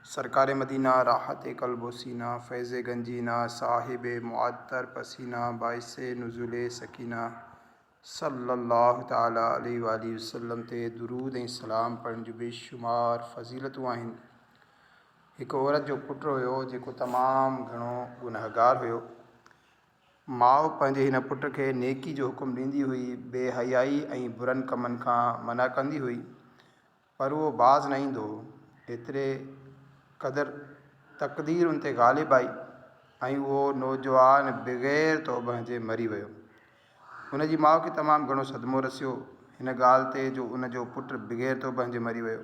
سرڪار مدينه راحت قلب و سينه فيض گنجينه صاحب معطر پسينه باعث نزول سڪينه صلّي اللّٰه تعالٰي عليه واٰله وسلّم تي درود ۽ سلام پڙهڻ جون بيشمار فضيلتون آهن. هڪ عورت جو پٽ هيو جيڪو تمام گهڻو گنهگار هيو. ماء پنهنجي هن پٽ کي نيڪي جو حڪم ڏيندي هئي، بي حيائي ۽ برن ڪمن کان منع ڪندي هئي. پر اهو باز نه ايندو هو. ايتري قدر تقدير ان تي غالب آئي ۽ اهو نوجوان بغير توبهه جي مري ويو. ان جي ماء کي تمام گهڻو صدمو رسيو هن ڳالهه تي جو ان جو پٽ بغير توبهه جي مري ويو.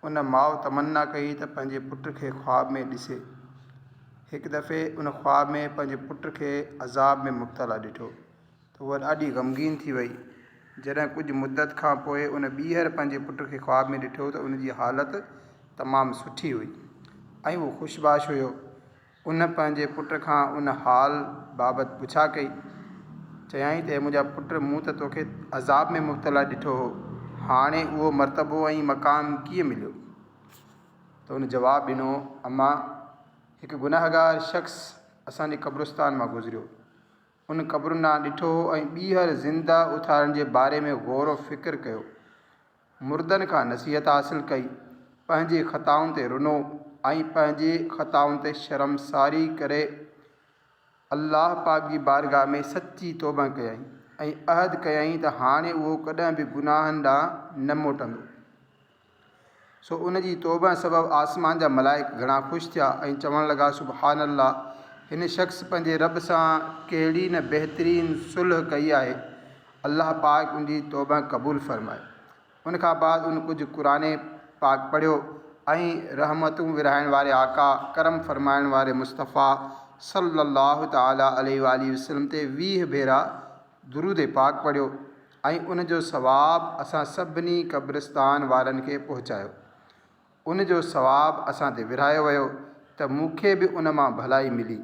ان ماء تمنا ڪئي ته پنهنجي پٽ کي خواب ۾ ڏسي. هڪ دفعي ان خواب ۾ پنهنجي پٽ کي عذاب ۾ مبتلا ڏٺو. ته هوء ڏاڍي غمگين ٿي وئي. جڏهن ڪجهه مدت کان پوء ان ٻيهر پنهنجي پٽ کي خواب ۾ ڏٺو ته ان جي حالت تمام سٺي هئي ۽ هو خوش باش هيو. ان پنهنجي پٽ کان ان حال بابت پڇا ڪئي. چيائين ته اي منهنجا پٽ مون ته توکي عذاب ۾ مبتلا ڏٺو هو، هاڻي اهو مرتبو ۽ مقام ڪيئن مليو؟ ته ان جواب ڏنو، اما! هڪ گنهگار شخص اسان جي قبرستان مان گذريو. ان قبرن ڏانهن ڏٺو ۽ ٻيهر زنده اٿارڻ جي باري ۾ غور و فڪر ڪيو. مردن کان نصيحت حاصل ڪئي، پنهنجي خطائن تي رنو ۽ پنهنجي خطائن تي شرمساري ڪري الله پاڪ جي بارگاهه ۾ سچي توبه ڪيائين ۽ عهد ڪيائين ته هاڻي اهو ڪڏهن به گناهن ڏانهن نه موٽندو. سو ان جي توبه سبب آسمان جا ملائڪ گهڻا خوش ٿيا ۽ چوڻ لڳا، سبحان الله! هن شخص پنهنجي رب سان ڪهڙي نه بهترين صلح ڪئي آهي، الله پاڪ ان جي توبه قبول فرمائي. ان کان بعد ان ڪجهه قرآن پاڪ پڙهيو ۽ رحمتون ورهائڻ واري آقا، ڪرم فرمائڻ واري مصطفيٰ صلّي الله تعالٰي عليه واٰله وسلّم تي 20 ڀيرا درود پاڪ پڙهيو ۽ ان جو ثواب اسان سڀني قبرستان وارن کي پهچايو. ان جو ثواب اسان تي ورهايو ويو ته مون کي به ان مان ڀلائي ملي،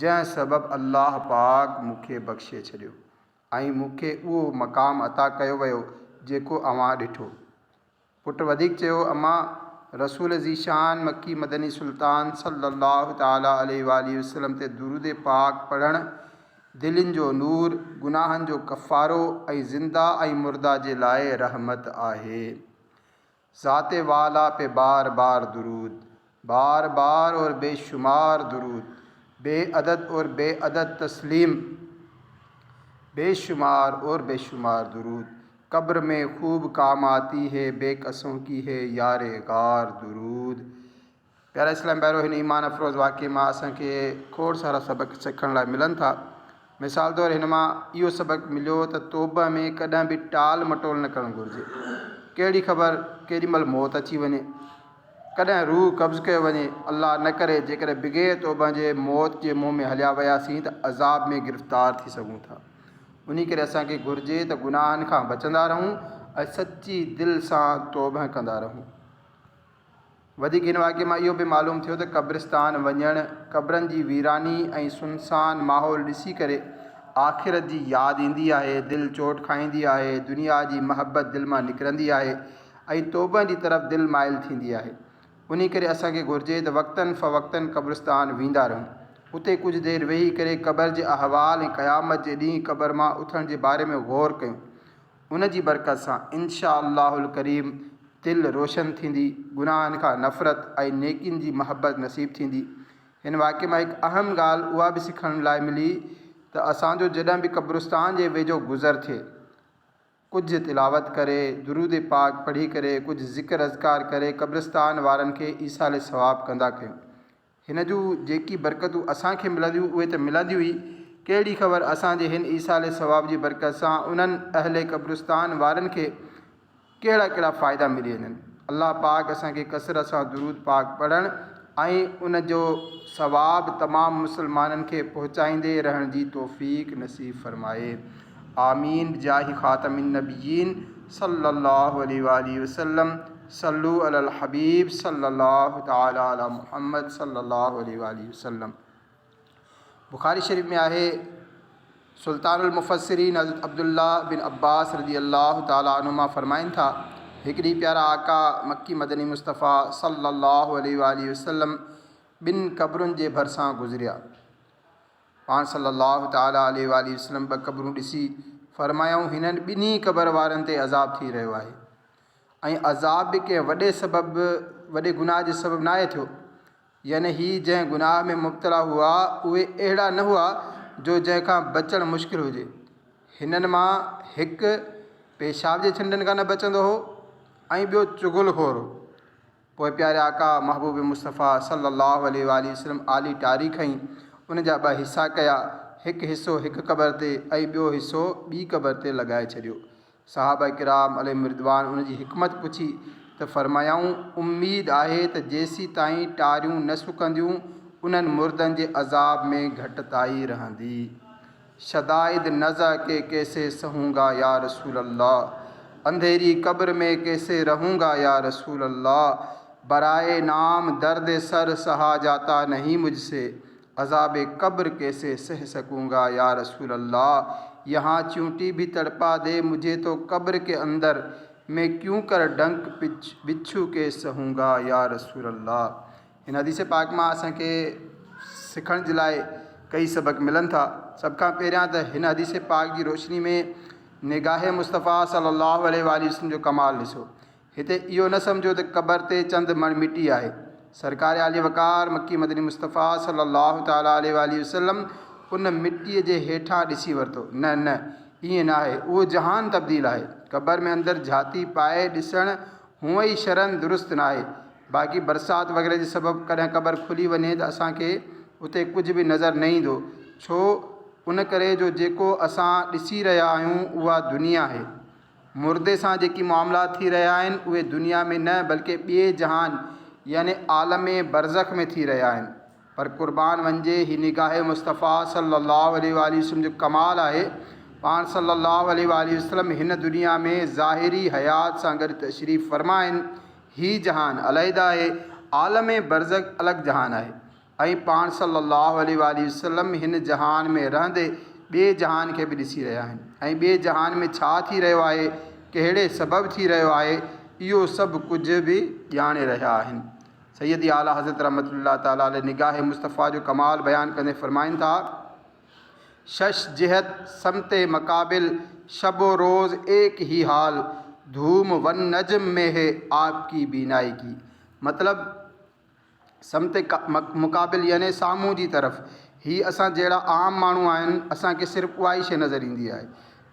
جنهن سبب الله پاڪ مون کي بخشي ڇڏيو ۽ مون کي اهو مقام عطا ڪيو ويو جيڪو اوهان ڏٺو. پٽ وڌيڪ چيو، اما! رسول ذيشان مڪي مدني سلطان صلّي اللّٰه تعالٰي عليه واٰله وسلّم تي درود پاڪ پڙهڻ دلين جو نور، گناهن جو ڪفارو ۽ زنده ۽ مرده جي لاء رحمت آهي. ذات والا پي بار بار درود، بار بار اور بي شمار درود، بي عدد اور بي عدد تسليم، بي شمار اور بي شمار درود، قبر ۾ خوب ڪام آتي هي بي ڪسون ڪي هي يار غار درود. پيارا اسلام ڀائرو هن ايمان افروز واقعي مان اسان کي کوڙ سارا سبق سکڻ لاء ملن ٿا. مثال طور هن مان اهو سبق مليو ته توبه ۾ ڪڏهن به ٽال مٽول نه ڪرڻ گهرجي. ڪهڙي خبر ڪيڏي مهل موت اچي وڃي. ڪڏهن روح قبض ڪيو وڃي. الله نه ڪري جيڪڏهن بغير توبه جي موت جي منهن ۾ هليا وياسين ته عذاب ۾ گرفتار ٿي سگهون ٿا. انهي ڪري اسان کي گهرجي ته گناهن کان بچندا رهون ۽ سچي دل سان توبه ڪندا رهون. وڌيڪ هن واقعي مان اهو به معلوم ٿيو ته قبرستان وڃڻ، قبرن جي ويراني ۽ سنسان ماحول ڏسي ڪري آخرت جي ياد ايندي آهي، دل چوٽ کائيندي آهي، دنيا جي محبت دل مان نڪرندي آهي ۽ توبه جي طرف دل مائل ٿيندي آهي. انهي ڪري اسان کي گهرجي ته وقتاً فوقتاً قبرستان ويندا رهون. اتي ڪجهه دير ويهي ڪري قبر جي احوال ۽ قيامت جي ڏينهن قبر مان اٿڻ جي باري ۾ غور ڪيون. ان جي برڪت سان ان شاء الله الڪريم دل روشن ٿيندي، گناهن کان نفرت ۽ نيڪين جي محبت نصيب ٿيندي. هن واقعي مان هڪ اهم ڳالهه اها به سکڻ لاء ملي ته اسان جو جڏهن به قبرستان جي ويجهو گذر ٿئي، ڪجهه تلاوت ڪري، درود پاڪ پڙهي ڪري، ڪجهه ذڪر اذڪار ڪري قبرستان وارن کي ايصال ثواب ڪندا ڪيون. هن جون جيڪي برڪتون اسان کي ملنديون اهي ته ملنديون ئي، ڪهڙي خبر اسان جي هن ايصال ثواب جي برڪت سان انهن اهل قبرستان وارن کي ڪهڙا ڪهڙا فائدا ملي وڃن. الله پاڪ اسان کي ڪثرت سان درود پاڪ پڙهڻ ۽ ان جو ثواب تمام مسلمانن کي پهچائيندي رهڻ جي توفيق نصيب فرمائي. آمين بجاه خاتم النبيين صلي الله عليه واٰله وسلم صلو علی الحبيب صلي الله تعالي علي محمد صلي الله عليه واٰله وسلم بخاري شريف ۾ آهي سلطان المفسرين حضرت عبدالله بن عباس رضي الله تعالٰي عنهما فرمائن ٿا هڪ ڏينهن پيارا آقا مڪي مدني مصطفيٰ صلّي اللّٰه عليه واٰله وسلّم ٻن قبرن جي ڀرسان گذريا. پاڻ صلّي اللّٰه تعالٰي عليه واٰله وسلّم ٻه قبرون ڏسي فرمايائون، هنن ٻنهي قبر وارن تي عذاب ٿي رهيو آهي ۽ عذاب به ڪنهن وڏي سبب، وڏي گناهه جي سبب ناهي ٿيو، يعني هي جنهن گناهه ۾ مبتلا هئا، اهي اهڙا نه هئا جو جنهن کان بچڻ مشڪل هجي. هنن مان هڪ پيشاب جي ڇنڊن کان نه بچندو هو ۽ ٻيو چغل خور هو. پوء پياري آقا محبوب مصطفيٰ صلّي اللّٰه عليه واٰله وسلّم آلي ٽاري کنئي، ان جا ٻه حصا ڪيا، هڪ حصو هڪ قبر تي ۽ ٻيو حصو ٻي قبر تي لڳائي ڇڏيو. صحابه ڪرام عليهم الرضوان ان جي حڪمت پڇي ته فرمايائون، اميد آهي ته جيسيتائين ٽاريون نه سڪنديون انهن مردن جي عذاب ۾ گهٽتائي رهندي. شدائد نزع ڪي ڪيسي سهون گا يا رسول الله انڌيري قبر ۾ ڪيسي رهون گا يا رسول الله برائي نام درد سر سها جاتا نهين مجھ سي عذاب قبر ڪيسي سه سڪون گا يا رسول الله يهان چونٽي ڀي تڙپا the مجھي تو قبر ڪي اندر مين ڪيون ڪر ڊنڪ بڇو ڪي سهون گا يا رسول الله هن حديث پاڪ مان اسان کي سکڻ جي لاء ڪئي سبق ملن ٿا. سڀ کان پهريان ته هن حديث پاڪ جي روشني ۾ نگاهه مصطفيٰ صلي الله عليه واٰله وسلم جو ڪمال ڏسو. هتي اهو نه سمجهو ته قبر تي چند مڻ مٽي آهي. سرڪار عالي وقار مڪي مدني مصطفيٰ صلي الله تعالٰي عليه واٰله وسلم ان مٽيء جي هيٺان ڏسي ورتو. نه نه ائين ناهي. اهو جهان تبديل آهي. قبر ۾ اندر جهاتي پائي ڏسڻ هونء ئي شرعاً درست ناهي. باقي برسات وغيره جي سبب ڪڏهن قبر کلي وڃي ته اسان کي اتي ڪجهه به نظر نه ايندو. ڇو؟ ان ڪري جو جيڪو اسان ڏسي رهيا آهيون اها دنيا آهي. مردي سان جيڪي معاملات ٿي رهيا آهن اهي دنيا ۾ نه بلڪه ٻئي جهان يعني عالم برزخ ۾ ٿي رهيا آهن. پر قربان وڃجي هي نگاهه مصطفيٰ صلّي اللّٰه عليه واٰله وسلّم جو ڪمال آهي، پاڻ صلّي اللّٰه عليه واٰله وسلّم هن دنيا ۾ ظاهري حيات سان گڏ تشريف فرما آهن، هي جهان عليحده آهي، عالم برزخ الڳ جهان آهي ۽ پاڻ صلّي اللّٰه عليه واٰله وسلّم هن جهان ۾ رهندي ٻئي جهان کي به ڏسي رهيا آهن ۽ ٻئي جهان ۾ ڇا ٿي رهيو آهي، ڪهڙي سبب ٿي رهيو آهي، اهو سڀ ڪجهه به ڄاڻي رهيا آهن. سيدي اعليٰ حضرت رحمة الله تعالٰي عليه نگاهه مصطفيٰ جو ڪمال بيان ڪندي فرمائن ٿا، شش جهت سمت مقابل شب و روز ايڪ هي حال ڌوم والنجم ۾ هي آپ ڪي بينائي ڪي مطلب سمت مقابل يعني سامهون جي طرف هي اسان جهڙا عام ماڻهو آهن اسان کي صرف اها ئي شيء نظر ايندي آهي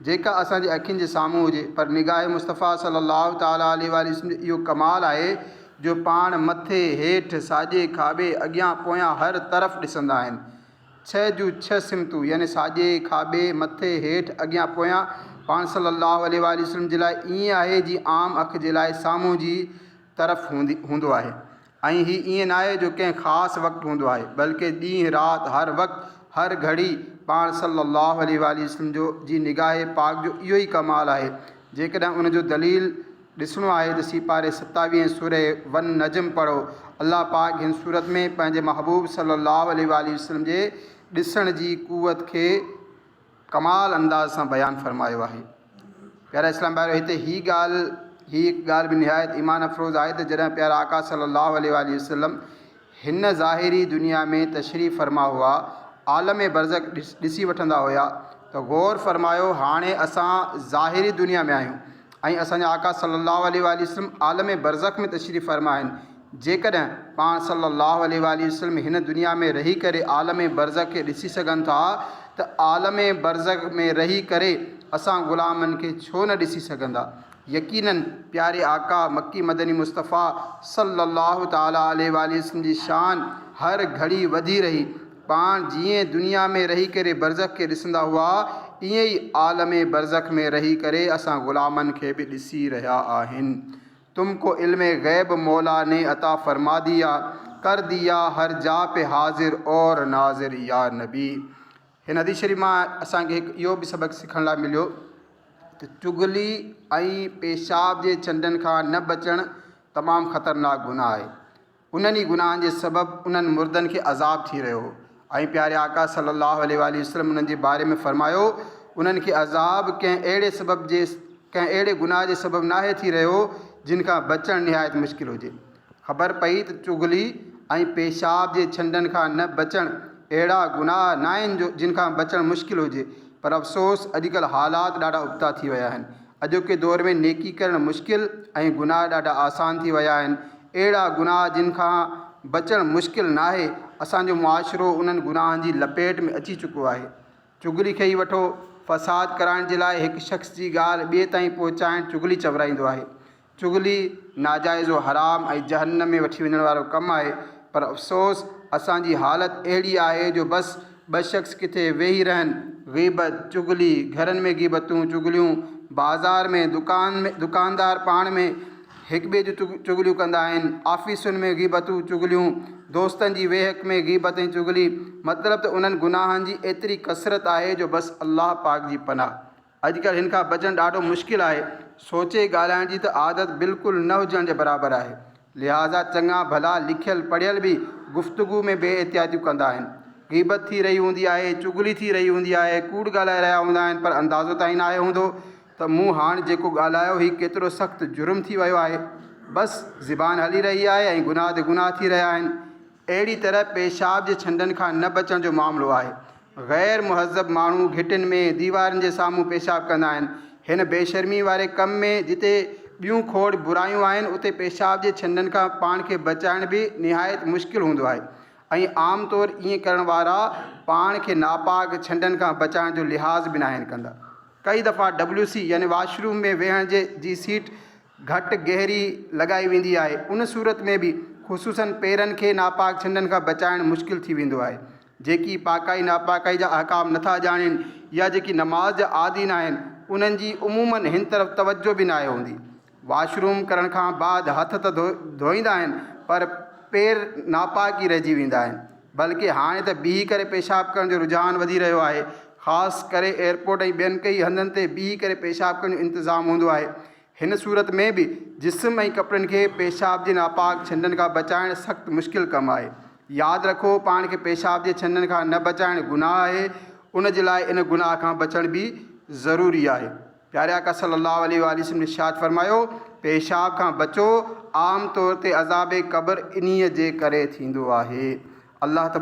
جيڪا اسان جي اکين جي سامهون هجي، پر نگاهه مصطفيٰ صلّي الله تعالٰي عليه واٰله وسلّم جو اهو ڪمال آهي جو پاڻ مٿي، هيٺ، ساڄي، کاٻي، اڳيان، پويان هر طرف ڏسندا آهن. ڇهه جون ڇهه سمتون يعني ساڄي، کاٻي، مٿي، هيٺ، اڳيان، پويان پاڻ صلّي الله عليه واٰله وسلّم جي لاء ائين آهي جيئن عام اک جي لاء سامهون جي طرف هوندو آهي. ۽ هي ائين ناهي جو ڪنهن خاص وقت هوندو آهي بلڪه ڏينهن رات هر وقت هر گهڙي پاڻ صلّي اللّٰه عليه واٰله وسلّم جو جي نگاهه پاڪ جو اهو ئي ڪمال آهي جيڪڏهن ان جو دليل ڏسڻو آهي ته سيپاري ستاويهين سوره والنجم پڙهو الله پاڪ هن سورت ۾ پنهنجي محبوب صلّي اللّٰه عليه واٰله وسلّم جي ڏسڻ جي قوت کي ڪمال انداز سان بيان فرمايو آهي. پيارا اسلام ڀائرو! هتي هي ڳالهه هي هڪ ڳالهه به نهايت ايمان افروز آهي ته جڏهن پيارا آقا صلّي اللّٰه عليه واٰله وسلّم هن ظاهري دنيا ۾ تشريف فرما هئا، عالم برزخ ڏسي وٺندا هيا ته غور فرمايو هاڻي اسان ظاهري دنيا ۾ آهيون ۽ اسان جا آقا صلّي اللّٰه عليه واٰله وسلّم عالم برزخ ۾ تشريف فرما آهن، جيڪڏهن پاڻ صلّي اللّٰه عليه واٰله وسلّم هن دنيا ۾ رهي ڪري عالم برزخ کي ڏسي سگهن ٿا ته عالم برزخ ۾ رهي ڪري اسان غلامن کي ڇو نه ڏسي سگهندا؟ يقيناً پياري آقا مڪي مدني مصطفيٰ صلّي اللّٰه تعالٰي عليه واٰله وسلّم جي شان هر گهڙي وڌي رهي. پاڻ جيئن دنيا ۾ رهي ڪري برزخ کي ڏسندا هئا ائين ئي عالم برزخ ۾ رهي ڪري اسان غلامن کي به ڏسي رهيا آهن. تم ڪو علم غيب مولا ني عطا فرما ديا ڪر ديا هر جا پي حاضر اور ناظر يا نبي هن حديث شريف مان اسان کي هڪ اهو به سبق سکڻ لاء مليو ته چغلي ۽ پيشاب جي ڇنڊن کان نه بچڻ تمام خطرناڪ گناهه آهي انهن ئي گناهن جي سبب انهن مردن کي عذاب ٿي رهيو هو ۽ پياري آقا صلّي اللّٰه عليه واٰله وسلّم انهن جي باري ۾ فرمايو، انهن کي عذاب ڪنهن اهڙي سبب جي ڪنهن اهڙي گناهه جي سبب ناهي ٿي رهيو جن کان بچڻ نهايت مشڪل هجي. خبر پئي ته چغلي ۽ پيشاب جي ڇنڊن کان نه بچڻ اهڙا گناهه ناهن جو جن کان بچڻ مشڪل هجي پر افسوس اڄڪلهه حالات ڏاڍا ابتا ٿي ويا آهن. اڄوڪي دور ۾ نيڪي ڪرڻ مشڪل ۽ گناهه ڏاڍا آسان ٿي ويا آهن. اهڙا گناهه جن کان بچڻ مشڪل ناهي، اسان جو معاشرو انهن گناهن جي لپيٽ ۾ اچي چڪو آهي. چغلي کي ئي وٺو، فساد ڪرائڻ جي لاء هڪ شخص جي ڳالهه ٻئي تائين پهچائڻ چغلي چورائيندو آهي. چغلي ناجائز و حرام ۽ جهنم ۾ وٺي وڃڻ وارو ڪم آهي پر افسوس اسان جي حالت اهڙي آهي جو بس ٻه شخص ڪٿي ويهي رهن، غيبت، چغلي، گهرن ۾ غيبتون، چغليون، بازار ۾ دڪان ۾ دڪاندار پاڻ ۾ هڪ ٻئي جون چغليون ڪندا آهن، آفيسن ۾ غيبتون، چغليون، دوستن جي ويهڪ ۾ غيبت ۽ چغلي، مطلب ته انهن گناهن جي ايتري ڪثرت آهي جو بس الله پاڪ جي پناهه. اڄڪلهه هن کان بچڻ ڏاڍو مشڪل آهي. سوچي ڳالهائڻ جي ته عادت بلڪل نه هجڻ جي برابر آهي. لهٰذا چڱا ڀلا لکيل پڙهيل به گفتگو ۾ بي احتياطيون ڪندا آهن. غيبت ٿي رهي هوندي آهي، چغلي ٿي رهي هوندي آهي، ڪوڙ ڳالهائي رهيا هوندا آهن پر اندازو تائين ناهي هوندو ته مون هاڻ جيڪو ڳالهايو هي ڪيترو سخت جرم ٿي ويو آهي. بس زبان هلي رهي آهي ۽ گناهه تي گناهه ٿي رهيا آهن. اهڙي طرح پيشاب جي ڇنڊن کان نه بچڻ جو معاملو آهي. غير مهذب ماڻهو گهٽين ۾ ديوارن جي سامهون پيشاب ڪندا آهن. هن بيشرمي واري ڪم ۾ جتي ٻيون کوڙ برايون آهن اتي پيشاب جي ڇنڊن کان پاڻ کي بچائڻ به نهايت مشڪل هوندو آهي ۽ عام طور ائين ڪرڻ وارا پاڻ کي ناپاڪ ڇنڊن کان بچائڻ جو لحاظ به ناهن ڪندا. ڪئي دفعا ڊبليو سي يعني واش روم ۾ ويهڻ جي جي سيٽ گهٽ گهري لڳائي ويندي آهي ان صورت ۾ به خصوصاً پيرن کي ناپاڪ ڇنڊن کان بچائڻ مشڪل ٿي ويندو آهي. جيڪي پاڪائي ناپاڪائي جا احڪام نٿا ڄاڻين يا جيڪي نماز جا عادي ناهن انهن جي عموماً هن طرف توجه به ناهي هوندي. واش روم ڪرڻ کان بعد هٿ ته ڌوئيندا آهن پر پير ناپاڪ ئي رهجي ويندا آهن. بلڪه هاڻي ته بيهي ڪري پيشاب ڪرڻ جو رجحان وڌي رهيو آهي. خاص ڪري ايئرپورٽ ۽ ٻين ڪئي هنڌن تي بيهي ڪري پيشاب ڪرڻ جو انتظام هوندو آهي. هن صورت ۾ به جسم ۽ ڪپڙن کي پيشاب جي ناپاڪ ڇنڊن کان بچائڻ سخت مشڪل ڪم آهي. ياد رکو پاڻ کي پيشاب جي ڇنڊن کان نه بچائڻ گناهه آهي، ان جي لاء ان گناهه کان بچڻ به ضروري آهي. پياري آقا صلّي اللّٰه عليه واٰله وسلّم ارشاد فرمايو، پيشاب کان بچو، عام طور تي عذاب قبر انهيء جي ڪري ٿيندو آهي. الله تبارڪ.